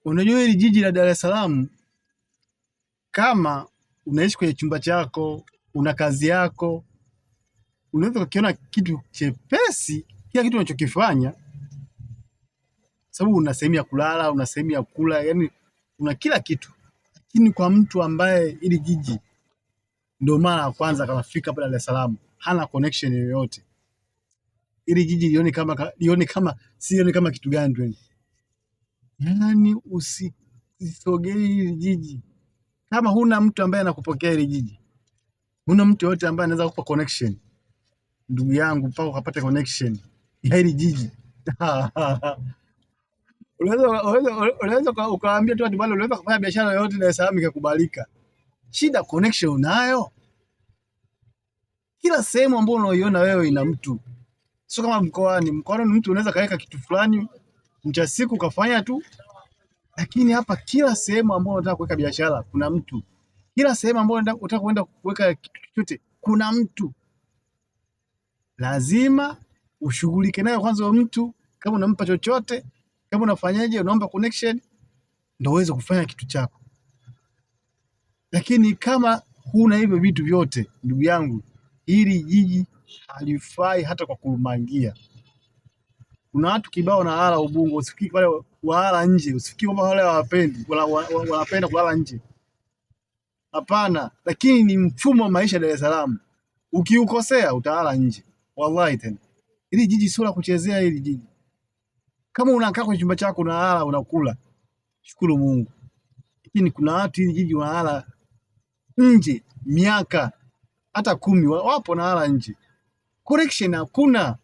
Unajua hili jiji la Dar es Salaam, kama unaishi kwenye chumba chako, una kazi yako, unaweza ukakiona kitu chepesi kila kitu unachokifanya, sababu una sehemu ya kulala, una sehemu ya kula, yani una kila kitu. Lakini kwa mtu ambaye hili jiji ndio mara ya kwanza kanafika hapa Dar es Salaam, hana connection yoyote, hili jiji lione kama sioni kama kitu gani tu, yani usisogee hili jiji kama huna mtu ambaye anakupokea hili jiji, huna mtu yoyote ambaye anaweza kukupa connection, ndugu yangu, mpaka ukapate connection ya hili jiji. Unaweza ukawaambia tu watu bwana, unaweza kufanya biashara yoyote Dar es Salaam ikakubalika. Shida connection unayo. Kila sehemu ambayo unaoiona wewe ina mtu, sio kama mkoani. Mkoani ni mtu unaweza kaweka kitu fulani mcha siku ukafanya tu, lakini hapa kila sehemu ambayo unataka kuweka biashara kuna mtu. Kila sehemu ambayo unataka kwenda kuweka kitu chochote kuna mtu. Lazima ushughulike naye kwanza huyo mtu, kama unampa chochote, kama unafanyaje, unaomba connection ndio uweze kufanya kitu chako. Lakini kama huna hivyo vitu vyote, ndugu yangu, hili jiji halifai hata kwa kurumangia. Kuna watu kibao na hala Ubungo, usifikiri wale wahala nje, usifikiri kwamba wale hawapendi, wanapenda kulala nje. Hapana, lakini ni mfumo wa maisha Dar es Salaam. Ukiukosea utalala nje, wallahi. Tena hili jiji sio la kuchezea, hili jiji. Kama unakaa kwenye chumba chako unalala, unakula, shukuru Mungu. Lakini kuna watu hili jiji wanalala nje miaka hata 10, wapo wanalala nje. Correction hakuna.